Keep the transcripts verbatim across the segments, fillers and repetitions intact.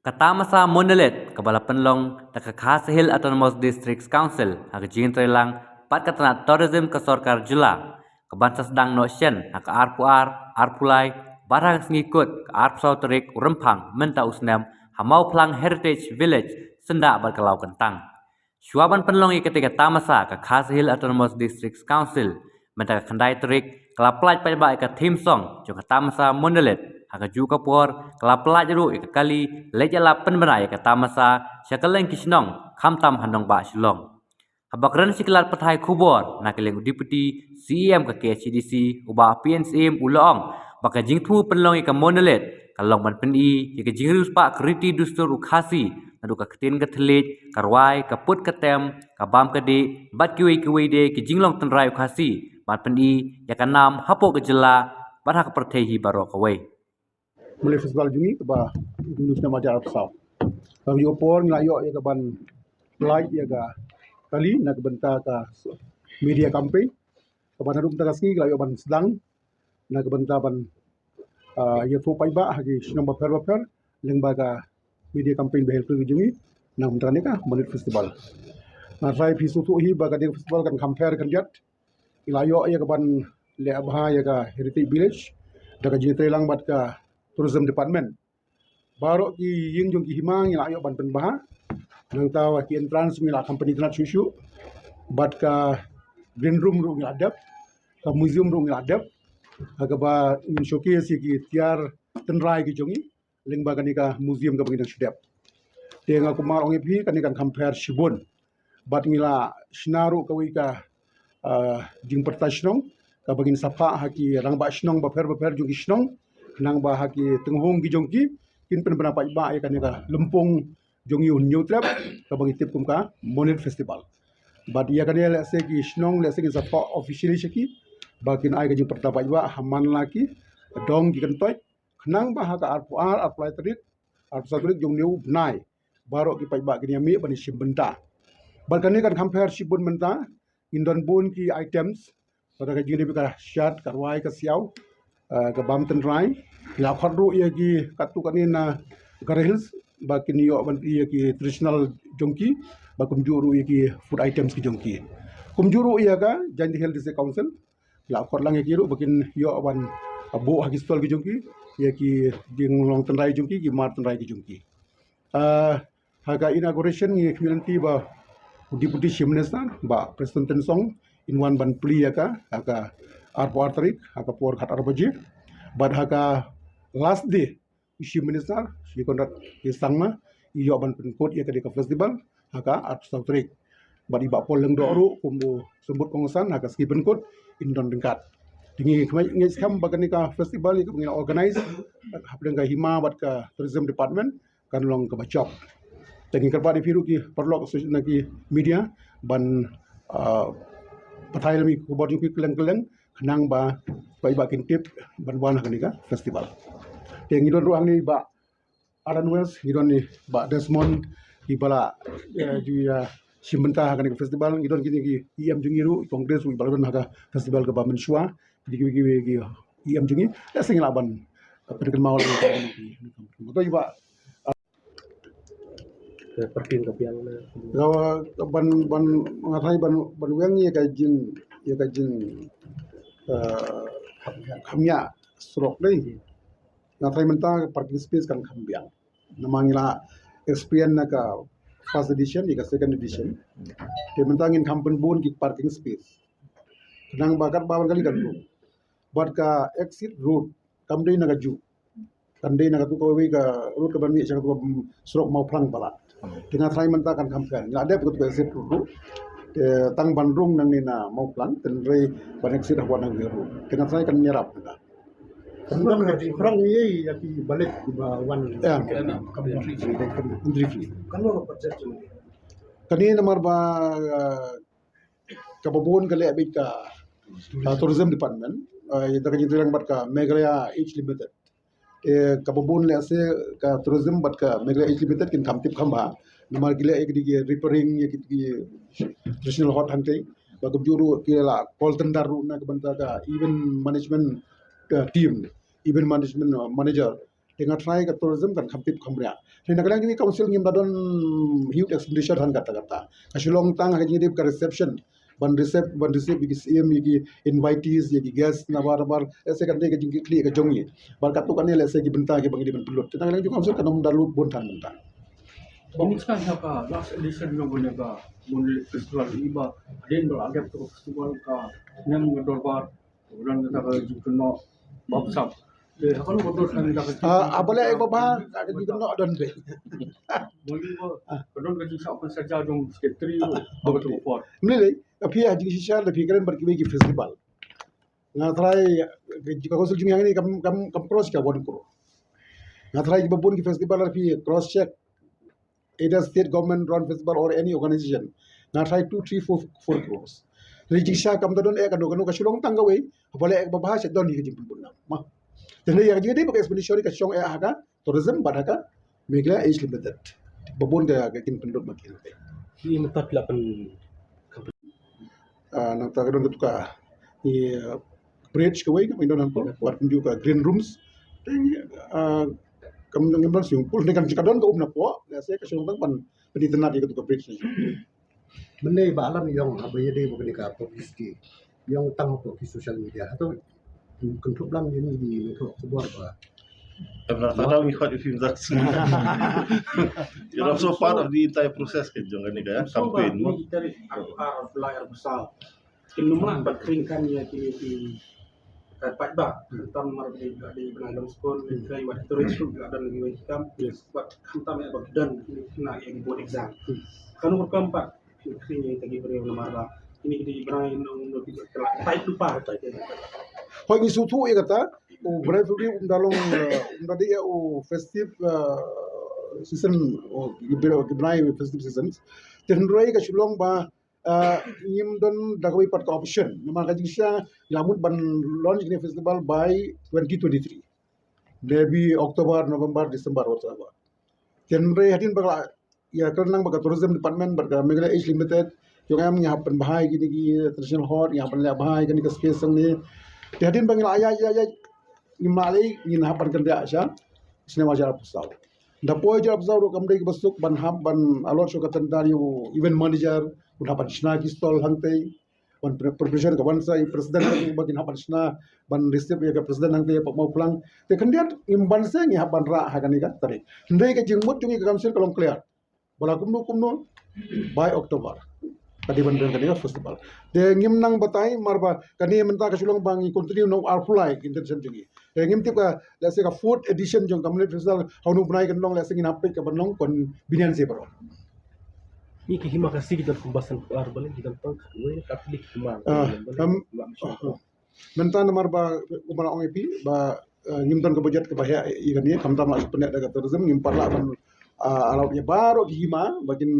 Ka tamasa Monolith kaba la pynlong da ka Khasi Hills Autonomous Districts Council ha ka jingtreilang bad ka tnat tourism ka sorkar jylla, kaban sa sdang noh shen ha ka arphew ar, arphew lai bad ha ka sngi kut ka arphew saw tarik u Rymphang mynta u snem ha Mawphlang Heritage Village, syndah bad ka Lawkyntang. Shuwa ban pynlong ïa katei ka tamasa, ka Khasi Hills Autonomous Districts Council mynta ka khyndai tarik ka la pyllait paidbah ïa ka theme song jong ka tamasa Monolith. Ha kajuh ka por ka la pyllait ruh ïa ka kali leit ïalap pynbna ïa ka tamasa sha kylleng ki shnong, khamtam ha nongbah Shillong. Haba kren sha ki lad pathai khubor na ka liang u Deputy C E M ka K H A D C, u Bah P N Syiem, u la ong ba ka jingthmu pynlong ïa ka Monolith ka long ban pyni ïa ka jingriewspah ka riti dustur u Khasi, naduh ka ktien ka thylliej, ka rwai, ka put ka tem, ka bam ka dih bad kiwei kiwei de ki jinglong tynrai u Khasi, ban pyni ïa ka nam hapoh ka jylla bad ha ka pyrthei hi baroh kawei. Monolith Festival jong ngi kaba jong u snem ar hajar arphew saw. Ka juh ka por ngi la ïoh ïa ka ban pyllait ïa ka kali na ka bynta ka media campaign, kaba naduh mynta ka sngi ngi la ïoh ban sdang na ka bynta ban, ah, ïathuh paidbah ha ki shnong bapher bapher lyngba ka media campaign ba heh ka jong ngi na ka bynta kane ka Monolith Festival. Nga tharai phi sngewthuh hi ba kane ka festival kan kham pher khyndiat. Ngi la ïoh ïa ka ban leh bha ïa ka Heritage Village da ka jingtreilang bad ka Tourism Department. Baroh ki ïing jong ki hima ngi la ïoh ban pynbha. Nangta ha ki entrance ngi la kham pynitynnad shuh shuh. Bad ka green room ruh ngi la dep, ka museum ruh ngi la dep, ha kaba ngin showcase ïa ki tiar tynrai ki jong ngi lyngba kane ka museum kaba ngi dang shu dep. Te nga kumne ong ïa phi, kane kan kham pher shibun. Bad ngi la shna ruh kawei ka, ah, jingpyrta shnong kaba ngin sa phah ha ki rangbah shnong bapher bapher jong ki shnong, khnang ba ha ki tynghong ki jong ki kin pynbna paidbah ïa kane ka lympung jong ngi u Hynñiewtrep kaba ngi tip kum ka Monolith Festival. Bad ïa kane lehse ki shnong lehse ngin sa phah officially sha ki ba kin ai ka jingpyrta paidbah ha man la ki dong ki kyntoit, khnang ba ha ka arphew ar, arphew lai tarik, arphew saw tarik jong une u bnai, baroh ki paidbah kin ïa mih ban ïa shim bynta. Bad kane kan kham pher shibun mynta, ngin don bun ki items, lada ka jingim ka shad, ka rwai, ka siaw, eh, ka bam tynrai. Ngi la khot ruh ïa ki katto katne na Garo Hills ba kin ïoh ban ïa ki traditional jong ki, ba kumjuh ruh ïa ki food items ki jong ki. Kumjuh ruh ïa ka Jaintia Hills District Council, la khot lang ïa ki ruh ba kin ïoh ban, ah, buh ha ki stall ki jong ki ïa ki jinglong tynrai jong ki, ki mar tynrai ki jong ki. Ah, ha ka inauguration ngi khmih lynti ba u Deputy Chief Minister Bah Prestone Tynsong in wan ban plie ïa ka ha ka arphew ar tarik ha ka por khatar baje. Bad ha ka last day u Chief Minister Shri Conrad K Sangma i ïoh ban pynkut ïa kane ka festival ha ka arphew saw tarik. Bad i Bah Paul Lyngdoh ruh kum u symbud kongsan ha ka sngi pynkut in don ryngkat. Te ngi khmih, ngi skhem ba kane ka festival ïa kaba ngi la organize hapdeng ka hima bad ka Tourism Department kan long kaba jop. Te ngi kyrpad ïa phi ruh ki paralok na ki media ban, ah, pathai lem ïa ki khubor jong phi kylleng kylleng khnang ba paidbah kin tip ban wan ha kane ka festival. Te ngi don ruh hangne Bah Alan West, ngi don i Bah Desmond, kiba la, eh, ju ïa shim bynta ha kane ka festival, ngi don kine ki E M jong ngi ruh, Congress ruh, kiba la don ha ka festival kaba mynshuwa, kine ki, ki, ki E M jong ngi, lehse ngi lah ban, eh, pynkynmaw lem. Parking ka biang na. Nga ban, ban, nga tharai ban, ban weng ïa ka jing, ïa ka jing, eh, kham ïa surok dei. Nga tharai mynta parking space kan kham biang. Namar ngi la experience na ka first edition, ïa ka second edition. Te mynta ngin kham pynbun ki parking space. Khnang ba katba ban kali kan tu. Bad ka exit road kam dei na kajuh. Kan dei na katu kawei ka road kaban mih sha katu ka surok Mawphlang palat. Te nga tharai mynta kan kham pher. Ngi la dep katu ka exit road tu. Te tang ban rung nangne na Mawphlang, te hynrei ban exit ha kawei na ka road. Te nga tharai kan ïarap mynta. Kan don ka jingphrang ïa ki ba leit ba wan. Ïa. Entry fee. Kan don ka budget. Kane namar ba, uh, kaba bun ka leh beit ka, uh, Tourism Department, uh, ïa ka jingtreilang bad ka Meghalaya Age Limited. Eh, kaba bun lehse ka tourism bad ka Meghalaya Age Limited kin kham tip kham bha. Namar ki leh ïa ki, ki repairing ïa ki, ki traditional hut hunting. Ba kumjuh ruh ki la call tender ruh na ka bynta ka event management, uh, team, event management, uh, manager. Te nga tharai ka tourism kan kham tip kham riah. Te na ka liang jong ngi council ngim da don huge expenditure than kata kata. Ka shu long tang ha ka jingdip ka reception, ban receive, ban receive ïa ki siem, ïa ki invitees, ïa ki guest, nabar nabar. Lehse kan dei ka jingkitkhlieh ka jong ngi. Bad katto katne lehse ki bynta kiba ngi dei ban pynlut. Te na ka liang jong council kan ym da lut bun than bynta. Bang shisha ka last edition jong kane ka Moonlit Festival, iba hadien ba la dep to festival ka snem ka dorbar, ka don kata ka jingkynnoh ba bsap. Te ha kano ka dur kane ka Ah, ah, balei ba bha ka jingkynnoh don be. Bang ba ka don ka jingshisha kan saja jong secretary ba ka tu por. Mlei lei, ka phi ha jingshisha da phi kren bad kiwei ki festival. Nga tharai ka council jong ngi hangne kam kam kam cross ka one crore. Nga tharai kiba bun ki festival da phi cross check. Either state government run festival or any organization. Nga tharai two, three, four, four crores. Te jingshisha kam da don eh kano kano ka shu long tang kawei. Balei ba bha sha don ïa ka jingpynbun nam. Ma. Te ïa ka jingdei ba ka expenditure ka shong eh ha ka tourism bad ha ka Meghalaya Age Limited. Ba bun ka ka jingpynlut ma ki. Ki mynta phi la pyn Ah, nangta ka don katu ka, i, ah, bridge kawei kaba don hapoh, wat pynju ka green rooms. Te, ah, kam ngim don swimming pool, ne kan jaka don ka um napoh, lehse ka shu long tang ban pynitynnad ïa katu ka bridge. Mynne ba alam ïong haba ïadei bad kane ka publicity, ïong tang hapoh ki social media. Hato kynthup lang ïa ngi, ngi nongthoh khubor ba Em, na ta dau ngi khot ïa u phim dak. You're also part of the entire process ka jong kane ka, eh, campaign mo. Ki tarik arphew ar, arphew lai, arphew saw. Kin ym lah ban khring kan ïa kine ki, eh, paidbah. Khamtam namar ba dei, dei bnai long skul, dei wat tourist group, la don lagi wei kam. Wat khamtam ïa ba don kine kine ïa ki board exam. Kano rukom pat Hooid, ngi sngewthuh ïa kata. U bnai February um da long, eh, um da dei ïa u festive, eh, season, u, ki bnai festive seasons. Te hynrei ka shu long ba, eh, ngim don da kawei pat ka option. Namar ka jingshisha la mut ban launch kane festival by twenty twenty-three. Maybe October, November, December, whatsoever. Te hynrei hadien ba ka la ïa kren lang bad ka tourism department bad ka Meghalaya Age Limited, jong em ngi hap pynbha ïa kine ki traditional hall, ngi hap pynleh bha ïa kane ka space hangne. Te hadien ba ngi la ïaid ïaid ïaid, ngim lah lei, ngin hap ban kynriah sha snem ar hajar arphew saw. Nda poi hajar arphew saw ruh kam dei kaba suk ban hap ban allot shuh ka tender ïa u event manager, un hap ban shna ki stall hangtei. Ban pre-, preparation ka wan sa i president ba kin hap ban shna ban receive ïa ka president hangtei ïa Pop Mawphlang. Te khyndiat ngim banse ngi hap ban rah ha kane ka tarik. Hynrei ka jingmut jong ngi ka council ka long clear. Ba la kumno kumno by October ka dei ban don kane ka festival. Te ngim nang batai namar ba kane mynta ka shu long ba ngi continue na u arphew lai ka intention jong ngi. Te ngim tip ka, let's say, ka fourth edition jong ka Moonlit Festival ha une u bnai kan long, let's say, ngin hap peit ka ban long convenience baroh. Ngi ki hima Khasi ki don kumba san phew ar balei ki don tang khatwei, ka phi ki hima. Ah, em, mynta namar ba kumba la ong ïa phi ba, eh, ngim don ka budget kaba heh ïa kane, khamtam la shu pyneh da ka tourism, ngim pat lah ban, ah, allow ïa baroh ki hima ba kin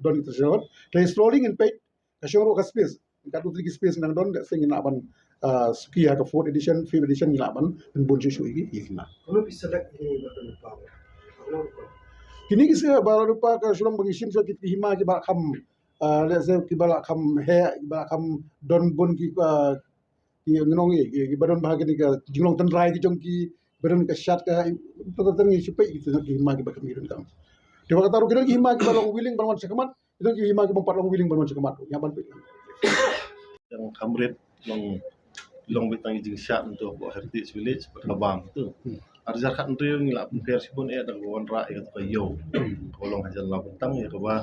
don ki traditional. Te slowly ngin peit, ka shong ruh ka space. Katto katne ki space nang don, let's say, ngin lah ban, ah, suki ha ka fourth edition, fifth edition ngin lah ban pynbun shuh shuh ïa ki, ïa ki hima. Kumno phi select ïa kine baroh lypa? Kine ki seh baroh lypa ka shu long ba ngi shim shuh ki hima kiba kham, ah, let's say, kiba la kham heh, kiba la kham don bun ki, ah, ki ngi ong ïa ki, kiba don bha kine ka jinglong tynrai ki jong ki, ba don ka shad ka, to to ngi shu peit ki hima kiba kham ki donkam. Te ba kata ruh ki don ki hima kiba long willing ban wan sha khmat, ki don ki hima kiba ym pat long willing ban wan sha khmat. Ïa ban peit. Tang kham rit long, long beit tang i jingshad nto ba Heritage Village bad ka bam tu. Hmm. Ar hajar khathynriew ngi la pynpher shibun eh da kaba wanrah ïa kata ka ïew. Ka long hajar la bun tang ïa kaba,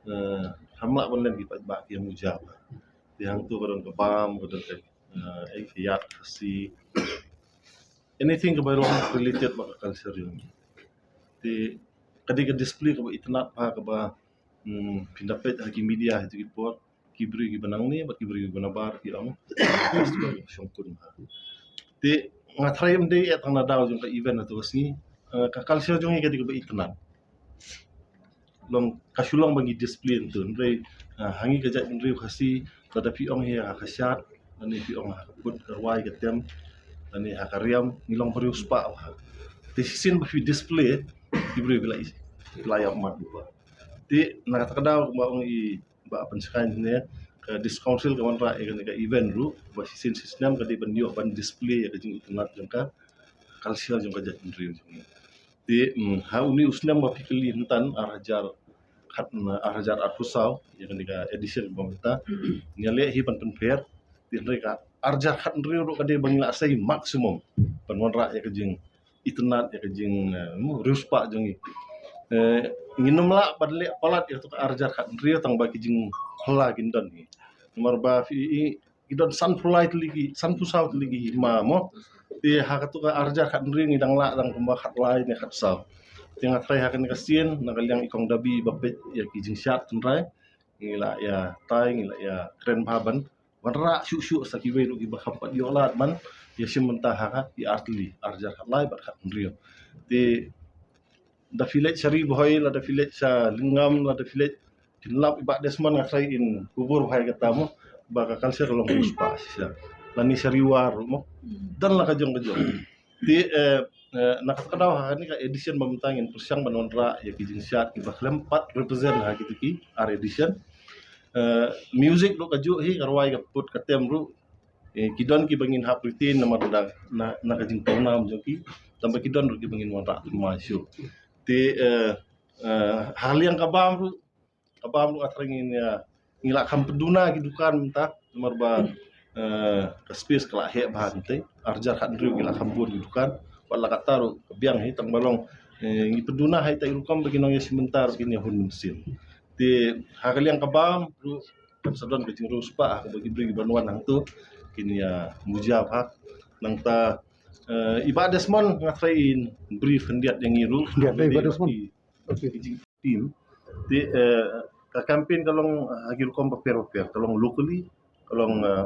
eh, kham lah ban lem ki paidbah ki ïa muja. Te hangto ka don ka bam, ka don ka, eh, eh, ka ïaid Khasi. Anything kaba long related bad ka culture jong ngi. Te ka dei ka display kaba itynnad bha kaba, hmm, phin da peit ha ki media ha kito ki por, ki briew kiba nangne bad ki briew kiba nabar ki ong festival kaba shongkun bha. Te nga tharai ym dei eh tang na daw jong ka event hato ka sngi, eh, ka culture jong ngi ka dei kaba itynnad. Long ka shu long ba ngi display nto, hynrei, ah, ha ngi ka jaitbynriew Khasi, lada phi ong hi ha ka shad, lane phi ong ha ka pud ka rwai ka tem, lane ha ka riam, ngi long briew spah bha. Te shisien ba phi display, ki briew ki la i, ki la ïap mat bha. Te na kata ka daw kumba ong i Bah Pynshngaiñ ne, ka District Council ka wanrah ïa kane ka event ruh ba shisien shisnem ka dei ban ïoh ban display ïa ka jingitynnad jong ka culture jong ka jaitbynriew jong ngi. Te, mm, ha une u snem ba phi kylli mynta, ar hajar khat, ar hajar arphew saw, ïa kane ka edition ba mynta, ngi leh hi ban pynpher. Te hynrei ka ar hajar khathynriew ruh ka dei ba ngi la sei maximum ban wanrah ïa ka jingitynnad, ïa ka jing, eh, riewspah jong ngi. Eh, ngin ym lah ban leh palat ïa ka ar hajar khathynriew tang ba ki jingphylla kin don hi. Namar ba phi i, i ki don sanphew lai tylli ki, sanphew saw tylli ki hima mo. Te ha kato ka ar hajar khathynriew ngi dang lah dang kumba khatlai ne khatsaw. Te nga tharai ha kane ka sien na ka liang i Kong Dabi ba peit ïa ki jingshad tynrai, ngi la ïa tai, ngi la ïa kren bha ban wanrah shuh shuh sa kiwei ruh kiba kham pat ïoh lad ban ïa shim bynta ha ka, ki ar tylli, ar hajar khatlai bad khathynriew. Te da phi leit sha Ri Bhoi, lada phi leit sha Lyngngam, lada phi leit, phin lap i Bah Desmond nga tharai in kubur bha ïa kata mo, ba ka culture ka long riewspah shisha. Lane sha Ri War ruh mo. Don la ka jong ka jong. Te, eh, eh, na kata ka daw ha kane ka edition ba mynta ngin pyrshang ban wanrah ïa ki jingshad kiba khlem pat represent ha kito ki ar edition. Eh, music ruh kajuh hi, ka rwai ka put ka tem ruh. Eh, ki don kiba ngin hap retain namar da na, na ka jingpawnam jong ki. Tang ba ki don ruh kiba ngin wanrah thymmai shuh. Te, eh, eh, ha liang ka bam ruh, ka bam ruh nga tharai ngin ïa, ngi la kham pynduna ki dukan mynta namar ba, eh, ka space ka la heh bha mynta. Ar hajar khathynriew ngi la kham bun ki dukan. Wat la katta ruh ka biang hi tang ba long, eh, ngi pynduna ha ita i rukom ba ki nongïashim bynta ruh kin ïa hun mynsiem. Te ha ka liang ka bam ruh kan sa don ka jingriewspah ha kaba ki briew kiban wan hangto kin ïa muja bha. Nangta, eh, i Bah Desmond nga tharai in brief khyndiat ïa ngi ruh. Khyndiat, eh, Bah Desmond. Ki, okay, ki jing team. Te, eh, ka campaign ka long, eh, ha ki rukom bapher bapher, ka long locally, ka long, eh,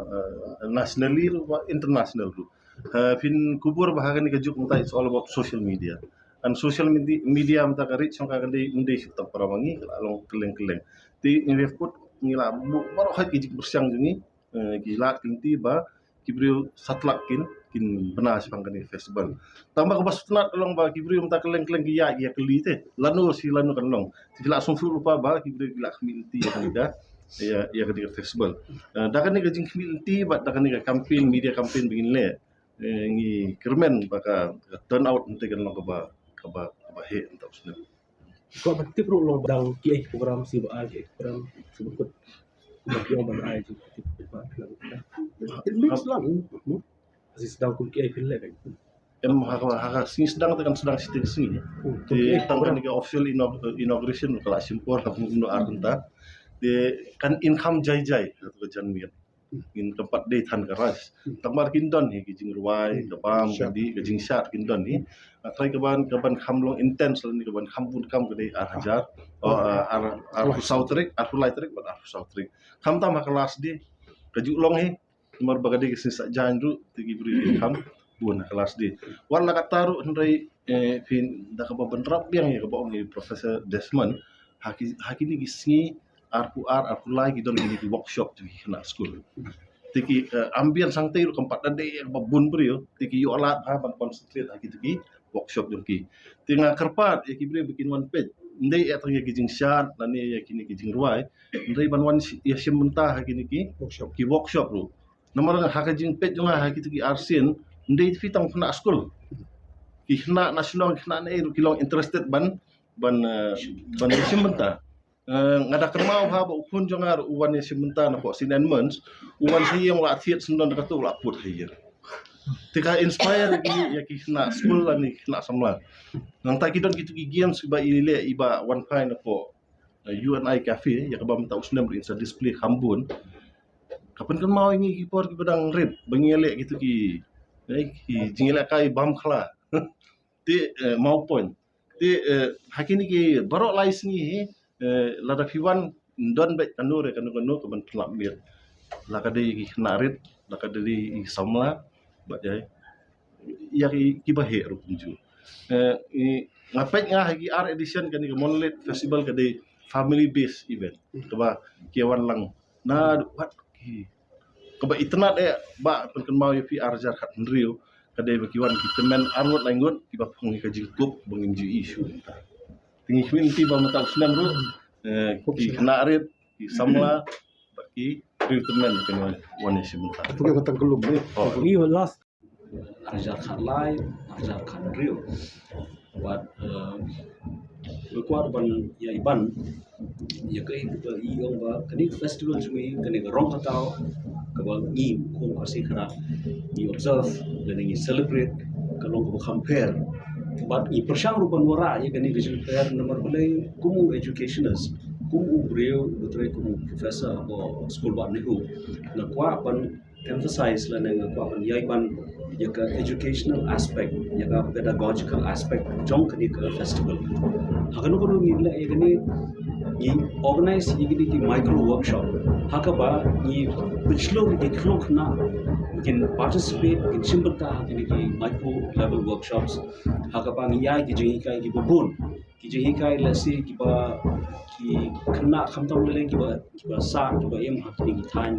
eh, nationally ruh, international ruh. Eh, phin kubur ba ha kane ka juk mynta it's all about social media. And social medi-, media mynta ka reach jong ka ka dei, ym dei shuh tang para ma ngi, ka la long kylleng kylleng. Te ngi la put, ngi la buh baroh hi ki jingpyrshang jong ngi, eh, ki lad ki lynti ba ki briew satlak kin, kin bna shaphang kane ka festival. Tang ba kaba sngewtynnat ka long ba ki briew mynta kylleng kylleng ki ïaid ïa kylli te lano shi lano kan long. Te ki la sngewthuh lypa ba ki briew ki la khmih lynti ïa kane ka, ïa, ïa kane ka festival. Eh, da kane ka jingkhmih lynti bad da kane ka campaign, media campaign ba ngin leh, eh, ngi kyrmen ba ka, ka turnout mynta kan long kaba, kaba, kaba heh mynta u snem. Ko ba tip ruh long ba dang ki ai program shi ba ai ki program shi ba kut. Ba ki ong ba ai shi ba tip ba. It means lang. Hmm? Shi sdang kum ki ai phin leh kan. Em ha ka, ha ka sngi sdang te kan sdang shi te sngi. Hmm. Te tang kan ki official inau-, inauguration ka la shim por ha kumno ar kynta. Te kan income jai jai ha ka janmiet. Ngin kynpat dei than ka rush. Tang mar kin don hi ki jingrwai, ka bam, ka dih, ka jingshad kin don hi. Nga tharai kaban, kaban kham long intense lane kaban kham bun kam ka dei ar hajar. Oh, ah, ar, arphew saw tarik, arphew lai tarik bad arphew saw tarik. Khamtam ha ka last day. Kajuh long hi. Namar ba ka dei ka sngi Saitjaiñ ruh, te ki briew ki kham bun ha ka last day. Wat la katta ruh hynrei, eh, phin da kaba bynrap biang ïa kaba ong i Professor Desmond, ha ki, ha kine ki sngi arphew ar, arphew lai ki don kine ki workshop jong ki khynnah skul. Te ki, eh, ambience hangtei ruh kam pat da dei ïa kaba bun briew, te ki ïoh lad ha ban concentrate ha kito ki workshop jong ki. Te nga kyrpad ïa ki briew ba kin wan peit, ym dei ïa tang ïa ki jingshad lane ïa kine ki jingrwai, hynrei ban wan ïa shim bynta ha kine ki workshop, ki workshop ruh. Namar ha ka jingpeit jong nga ha kito ki arsien, ym dei phi tang khynnah skul. Ki khynnah na shnong, ki khynnah na ei ruh ki long interested ban, ban, eh, ban ïashim bynta. Eh, nga da kynmaw bha ba u khun jong nga ruh u wan ïashim bynta na pok Saint Edmunds, u wan sha ïing u la thied syndon da kato u la put ha ïing. Te ka inspire ïa ki, ïa ki khynnah skul lane ki khynnah samla. Nangta ki don kito ki games ba i leh i Bah Wanphai na pok, eh, U and I Cafe, ïa kaba mynta u snem ruh in sa display kham bun. Ka pynkynmaw ïa ngi ki por kiba dang rit ba ngi ïaleh kito ki, eh, ki jingïalehkai bam khla. Te, eh, maw point. Te, eh, ha kine ki baroh lai sngi hi, eh, lada phi wan, don beit kano re kano kano kaban pynlap miet. La ka dei ki khynnah rit, la ka dei ki samla, bad ïa, ïa ki, kiba heh ruh kumjuh. Eh, i, nga peit nga ha ki ar edition kane ka Monolith Festival ka dei family based event. Kaba ki wan lang na wat ki, kaba itynnad eh ba pynkynmaw ïa phi ar hajar khathynriew, ka dei ba ki wan ki tymmen arngut laingut kiba phong ïa ka jingkup ba ngin ju issue mynta. Te ngi khmih lynti ba mynta u snem ruh, eh, ki khynnah rit, ki samla, bad ki briew tymmen kin wan, wan ïashim bynta. Ngi last ar hajar khatlai, ar hajar khathynriew. Bad, eh, nga kwah ban ïa i ban ïa ka, i ong ba kane ka festival jong ngi, kane ka rong ka taw kaba ngi kum ka Khasi Khara ngi observe lane ngi celebrate ka long kaba kham pher. Bad ngi pyrshang ruh ban wanrah ïa kane ka jingpher namar balei kum u educationist, kum u briew, u trei kum u professor ha skul bah NEHU, nga kwah ban emphasize lane nga kwah ban ïai ban ïa ka educational aspect, ïa ka pedagogical aspect jong kane ka festival. Ha kano kano ngi leh ïa kane, ngi organize ïa kine ki micro workshop ha kaba ngi pynshlur ïa ki khyllung khynnah kin participate, kin shim bynta ha kine ki micro level workshops ha kaba ngi ïai ki jinghikai kiba bun, ki jinghikai lehse kiba ki khynnah khamtam lei lei kiba, kiba sah, kiba im ha kine ki thaiñ,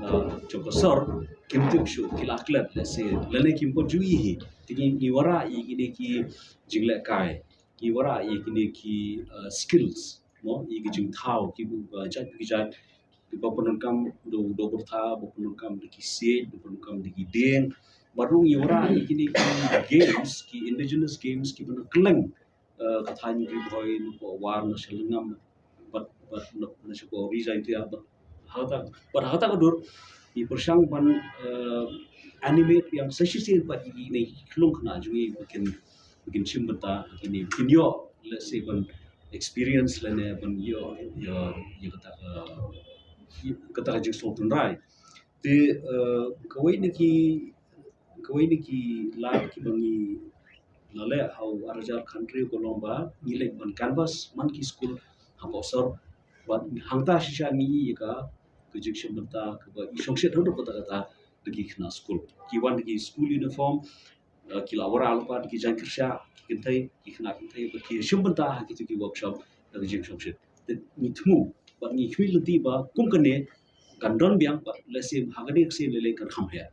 uh, jong ka sor kim tip shuh, ki la klet lehse lane kim pat ju i hi. Te ngi, ngi wanrah ïa kine ki jinglehkai, ngi wanrah ïa kine ki, uh, skills, mo, ïa ki jingthaw kiba, uh, jait ki jait, kiba pyndonkam da u doh pyrtha, ba pyndonkam da ki siej, ba pyndonkam da ki dieng. Bad ruh ngi wanrah ïa kine ki games, ki indigenous games kiba na kylleng, eh, ka thaiñ Ri Bhoi, na Pohwar, na Shillong, bad, bad na, na sha ka Ri Jaiñtia, bad hangta, bad hangta ka dur ngi pyrshang ban, eh, animate biang sa shisien pat ïa kine ki khyllung khynnah jong ngi ba kin, ba kin shim bynta, ba kin, ba kin ïoh lehse ban experience lane ban ïoh ïa, ïa kata ka, ïa kata ka jingsngew tynrai. Te, eh, kawei na ki, kawei na ki lad kiba ngi la leh ha u ar hajar khathynriew ka long ba ngi leit ban canvass man ki skul hapoh sor. Bad hangta shisha ngi i ïa ka, ka jingshim bynta kaba i shongshit haduh katta katta da ki khynnah skul. Ki wan da ki school uniform, eh, ki la wanrah lypa da ki jaiñ kyrsha, ki kynthei, ki khynnah kynthei, bad ki shim bynta ha kito ki workshop da ka jingshongshit. Te ngi thmu bad ngi khmih lynti ba kum kane kan don biang, bad lehse ha kane ka sien lei lei kan kham her.